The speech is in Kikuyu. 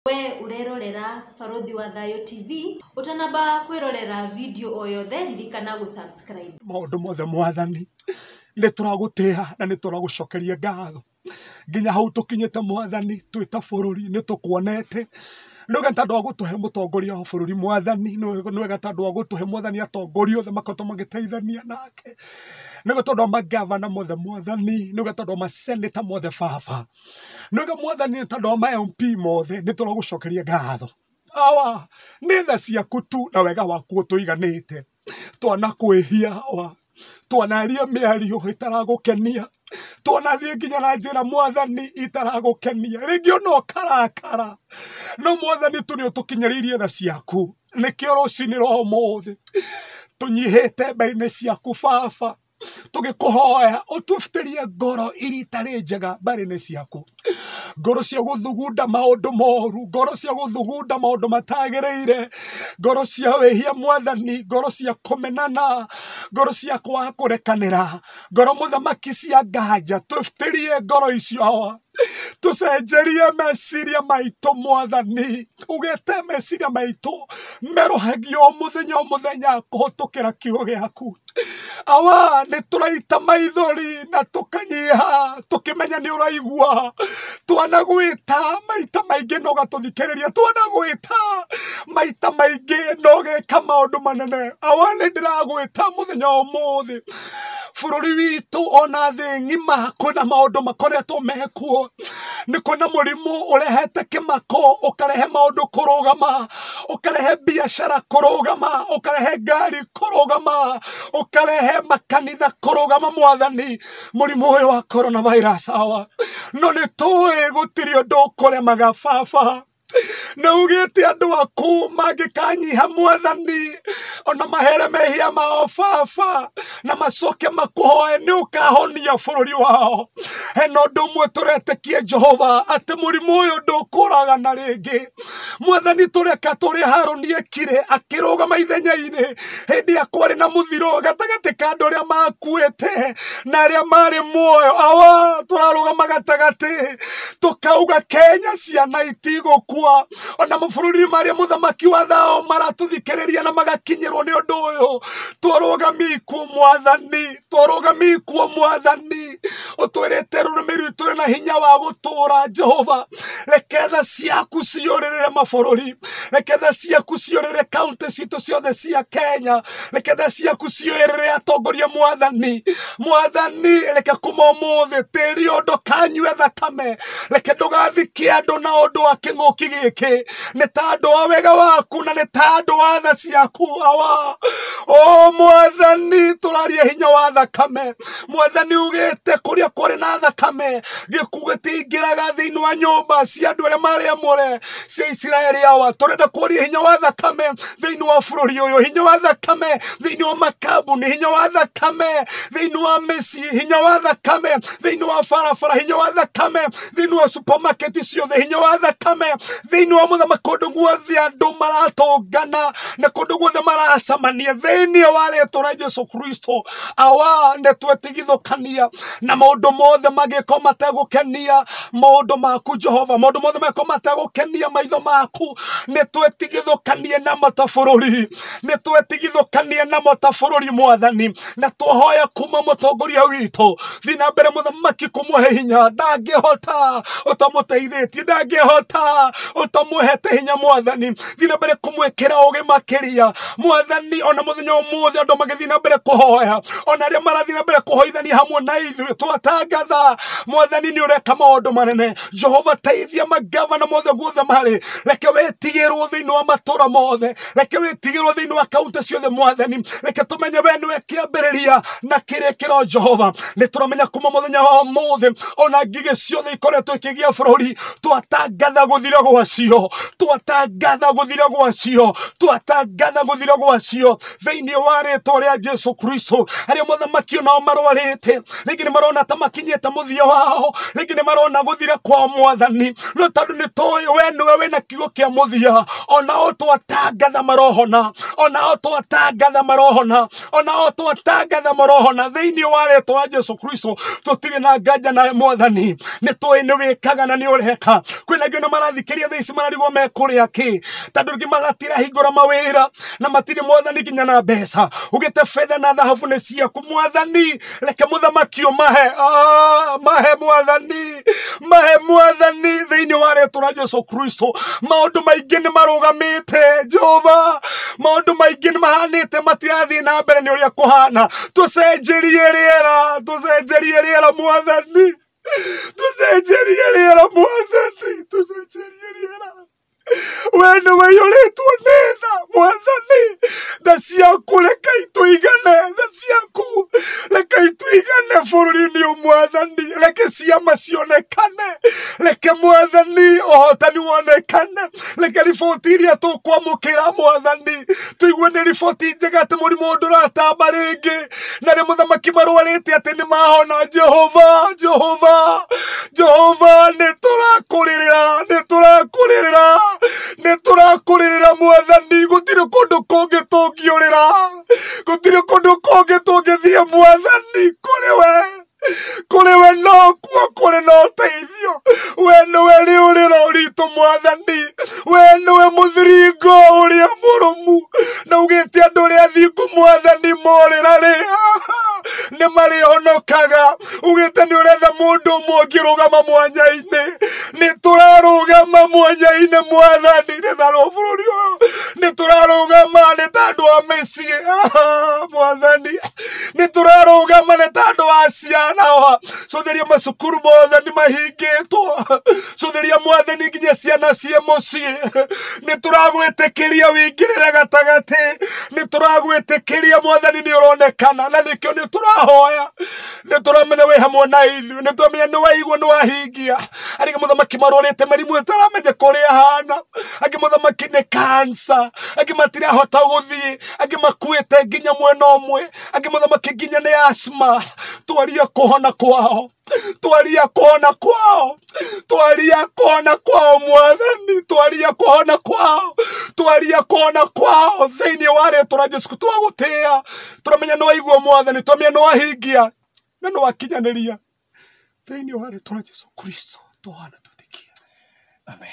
We ũrerorera Barũthi wa Thayũ TV, ũtanamba kwĩrorera video o yothe ririkana gũ subscribe. Maũndũ mothe Mwathani, nĩ tũragũtĩa na nĩ tũragũcokeria ngatho nginya hau tũkinyĩte. Mwathani, twĩ ta bũrũri nĩ tũkuonete. Nĩ wega tondũ wa gũtũhe mũtongoria wa bũrũri. Mwathani, nĩ wega tondũ wa gũtũhe Mwathani atongoria othe makoretwo magĩteithania nake. Nĩ wega tondũ wa magavana mothe. Mwathani, nĩ wega tondũ wa maseneta mothe. Baba, nĩ wega. Mwathani, nĩ tondũ wa ma MP mothe, nĩ tũragũcokeria ngatho. Awa, nĩ tha ciaku tu na wega waku ũtũiganĩte. Twanakwĩhia, awa, twanaria mĩario ĩtaragũkenia, twanathiĩ nginya na njĩra, Mwathani, itaragũkenia, rĩngĩ ona ũkarakara, no Mwathani tu nĩ ũtũkinyĩrĩirie tha ciaku. Nĩkĩo rũcinĩ rwa ũmũthĩ tũnyihĩte mbere-inĩ ciaku, Baba, tũgĩkũhoya ũtũbutĩrie ngoro iria itarĩ njega mbere-inĩ ciaku, ngoro cia gũthugunda maũndũ moru, ngoro cia gũthugunda maũndũ matagĩrĩire, ngoro cia wĩhia, Mwathani, ngoro cia kũmenana, ngoro cia kwaga kũrekanĩra, ngoro, Mũthamaki, cia nganja. Tũbutĩrie ngoro icio, awa, tũcenjerie meciria maitũ. Mwathani, ugĩte meciria maitũ merũhagio o mũthenya o mũthenya kũhĩtũkĩra kiugo gĩaku. Awa, nĩ tũraita maithori na tũkanyiha tũkĩmenya nĩ ũraigua. Twanagwĩta maita maingĩ no ũgatũthikĩrĩria, twanagwĩta maita maingĩ no ũgeka maũndũ manene. Awa, nĩ ndĩragwĩta mũthenya wa ũmũthĩ. Bũrũri witũ ona thĩ ng'ima kwĩna maũndũ makoretwo mekuo. Nĩ kwĩna mũrimũ ũrehete kĩmako, ũkarehe maũndũ kũrũgama, ũkarehe biacara kũrũgama, ũkarehe ngari kũrũgama, ũkarehe makanitha kũrũgama. Mwathani, mũrimũ ũyũ wa coronavirus, awa, no nĩ tũĩ gũtirĩ ũndũ ũkũremaga. Baba, nĩ ugĩte andũ aku mangĩkanyiha, Mwathani, ona mahere mehia mao, Baba, na macoke makũhoe, nĩ ũkahonia bũrũri wao. Hena ũndũ ũmwe tũretĩkie, Jehova, atĩ mũrimũ ũyũ ndũkũragana rĩngĩ. Mwathani, tũreka tũrĩ Harũni ekire, akĩrũgama ithenya-inĩ hĩndĩ ya kwarĩ na mũthiro gatagatĩ ka andũ arĩa makuĩte na arĩa marĩ muoyo. Awa, tũrarũgama gatagatĩ tũkauga Kenya ciana itigũkua. Ona mabũrũri marĩa, Mũthamaki wa thao, maratũthikĩrĩria na magakinyĩrwo nĩ ũndũ ũyũ, twarũgamia ikuũ. Mwathani, twarũgamia ikuũ. Mwathani, ũtwĩrĩte rũrĩmĩ rwitũ rwĩna hinya wa gũtũũra. Jehova, reke tha ciaku ciyũrĩrĩre mabũrũri, reke tha ciaku ciyũrĩrĩre kaunti citũ ciothe cia Kenya, reke tha ciaku ciyũrĩrĩre atongoria. Mwathani, Mwathani, reke kuma ũmũthĩ tĩri ũyũ ndũkanyue thakame, reke ndũgathikie andũ na ũndũ wa kĩng'ũki gĩkĩ, nĩ ta andũ wa wega waku na nĩ ta andũ wa tha ciaku. Awa, o Mwathani, tũraria hinya wa thakame. Mwathani, ugĩte kũrĩa kũrĩ na thakame gĩkuũ gĩtingĩraga thĩinĩ wa nyũmba cia andũ arĩa marĩ amũre cia Isiraeli. Awa, tũrenda kũria hinya wa thakame thĩinĩ wa bũrũri ũyũ, hinya wa thakame thĩinĩ wa makambuni, hinya wa thakame thĩinĩ wa mĩciĩ, hinya wa thakame thĩinĩ wa barabara, hinya wa thakame thĩinĩ wa supermarket ciothe, hinya wa thakame thĩinĩ wa mũthamaki kũndũ guothe andũ maratũngana na kũndũ guothe maracemania, thĩinĩ wa rĩtwa rĩa Jesu Kristo. Awa, nĩ twetigithũkania na maũndũ mothe mangĩkorwo mategũkenia maũndũ maku, Jehova, maũndũ mothe mangĩkorwo mategũkenia maitho maku, nĩ twetigithũkanie namo ta bũrũri, nĩ twetigithũkanie namo ta bũrũri. Mwathani, na twahoya kuma mũtongoria witũ, thiĩ na mbere, Mũthamaki, kũmũhe hinya. Ndangĩhota ũtamũteithĩtie, ndangĩhota ũtamũhete hinya. Mwathani, thiĩ na mbere kũmwĩkĩra ũgĩ makĩria. Mwathani, ona mũthenya ũmũthĩ andũ magĩthiĩ na mbere kũhoya, ona arĩa marathiĩ na mbere kũhoithania hamwe na ithuĩ, twatangatha, Mwathani, nĩ ũreka maũndũ manene. Jehova, teithia magavana mothe guothe marĩ, reke wĩtigĩrwo thĩinĩ wa matũra mothe, reke wĩtigĩrwo thĩinĩ wa kaunti ciothe. Mwathani, reke tũmenye we nĩwe kĩambĩrĩria na kĩrĩkĩro. Jehova, nĩ tũramenya kuma mũthenya wa ũmũthĩ ona ngigĩ ciothe ikoretwo ikĩgia bũrũri, twatangatha gũthira gwacio, twatangatha gũthira gwacio, twatangatha gũthira gwacio thĩinĩ wa rĩtwa rĩa Jesu Kristo. Arĩa, Mũthamaki, onao marwarĩte rĩngĩ nĩ marona ta makinyĩte mũthia wao, rĩngĩ nĩ marona gũthira kwao mwathani, no tondũ nĩ tũĩ we nĩwe wĩna kiugo kĩa mũthia, onao twatangatha marohona, onao twatangatha marohona, onao twatangatha marohona thĩinĩ wa rĩtwa rĩa Jesu Kristo. Tũtirĩ na nganja na mwathani, nĩ tũĩ nĩ wĩkaga na nĩ ũreka. Kwĩna angĩ ona marathikĩria thaa ici mararigwo mekũrĩa kĩ, tondũ rĩngĩ matirahingũra mawĩra na matirĩ mwathani nginya na mbeca. Ugĩte betha na thahabu nĩ ciaku mwathani, reke mũthamaki ũmahe, mahe mwathani, mahe mwathani thĩinĩ wa rĩtwa rĩa Jesu Kristo. Maũndũ maingĩ nĩ marũgamĩte Jehova, maũndũ maingĩ nĩ mahanĩte matirathiĩ na mbere nĩ ũrĩa kũhana. Tũcenjerie rĩera, tũcenjerie rĩera mwathani, tũcenjerie rĩera mwathani, tũcenjerie rĩera. We nĩ waiyũrĩtwo nĩ tha mwathani, tha ciaku reke itũigane, tha ciaku reke itũigane bũrũri-inĩ ũyũ mwathani, reke ciama cionekane, reke mwathani ũhotani wonekane, reke riboti iria tũkwamũkĩra mwathani tũigue nĩ riboti njega atĩ mũrimũ ndũratamba rĩngĩ, na nĩ mũthamaki marwarĩte atĩ nĩ mahona. Jehova, Jehova, Jehova, nĩ tũrakũrĩrĩra, nĩ tũrakũrĩrĩra, nĩ tũrakũrĩrĩra mwathani, gũtirĩ kũndũ kũngĩ tũngĩũrĩra, gũtirĩ kũndũ kũngĩ tũngĩthiĩ mwathani, kũrĩ we, kũrĩ we nokuo kũrĩ na ũteithio. We nĩwe rĩũrĩro ritũ mwathani, we nĩwe mũthiringo ũrĩa mũrũmu, na ugĩte andũ arĩa athingu mwathani morĩra rĩ nĩ marĩhonokaga. Ugĩte nĩ ũretha mũndũ ũmwe ũngĩrũgama mwanya-inĩ, nĩ tũrarũgama mwanya-inĩ mwathani, nĩ tharũ bũrũri ũyũ, nĩ tũrarũgama nĩ ta andũ a mĩciĩ mwathani, nĩ tũrarũgama nĩ ta andũ a ciana. Cũthĩria macukuru mothe nĩ mahingĩtwo, cũthĩria mwathani nginya ciana ciĩ mũciĩ. Nĩ tũragwĩtĩkĩria wĩingĩrĩre gatagatĩ, nĩ tũragwĩtĩkĩria mwathani nĩ ũronekana, na nĩkĩo nĩ tũrahoya, nĩ tũramenya wĩ hamwe na ithuĩ, nĩ tũramenya nĩ waigua nĩ wahingia. Arĩa mũthamaki marwarĩte mĩrimũ ĩtaramenya kũrĩa ĩhana, angĩ mũthamaki nĩ cancer, angĩ matirahota gũthiĩ, angĩ makuĩte nginya mwena ũmwe, angĩ mũthamaki nginya nĩ asthma. Twaria kũhona kwao, twaria kũhona kwao, twaria kũhona kwao mwathani, twaria kũhona kwao, twaria kũhona kwao thĩinĩ wa rĩtwa rĩa Jesu. Twagũtĩĩa, tũramenya nĩ waigua mwathani, tũramenya nĩ wahingia na nĩ wakinyanĩria thĩinĩ wa rĩtwa rĩa Jesu Kristo. Tũhana twĩtĩkia. Amen.